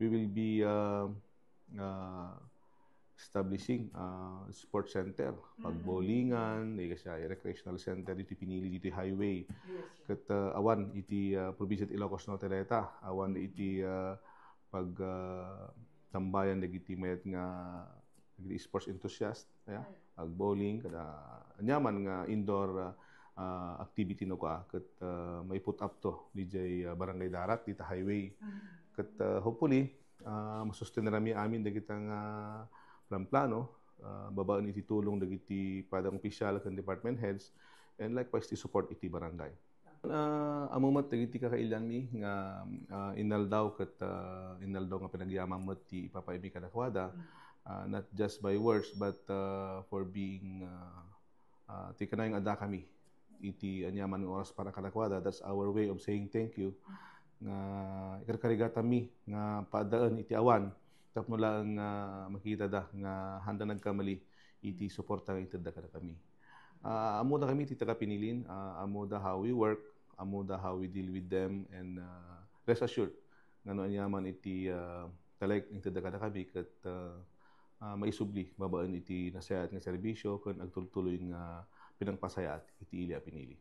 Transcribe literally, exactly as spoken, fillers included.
We will be uh, uh, establishing uh, sports center, pagbowlingan, di kasi recreational center dito pinili dito highway. Ket uh, awan iti uh, probinsya ti Ilocos Norte dayta, awan iti uh, pag uh, tambayan dagiti mayat nga dagiti sports enthusiast, ya, ag-bowling, kada anyaman nga indoor uh, uh, activity no ka, ket uh, maiput up to D J uh, Barangay Darat dita highway. Ket uh, hopefully, uh, masustenerami amin dagita nga plan-plano uh, babaen iti tulong dagiti padang official ken department heads and likewise ti support iti barangay. Uh, amo met dagiti kakailianmi nga uh, inaldaw ket uh, inaldaw nga panagyaman met ti ipapaaymi kadakuada, uh, not just by words but uh, for being uh, uh, ti kanayon nga adda kami iti anyaman nga oras para kadakuada. That's our way of saying thank you nga ikarkarigatanmi nga paaddaen iti awan tapno laeng nga makitada nga handa nagkamali iti suporta nga itedda kadakami. Uh, amoda kami ti taga Pinilin, uh, amoda how we work, amoda how we deal with them, and uh, rest assured nga no anyaman iti uh, talek nga itedda kadakami ket uh, uh, maisubli babaen iti nasayaat nga serbisyo ken agtultuloy nga pinangpasayaat iti ili a pinili.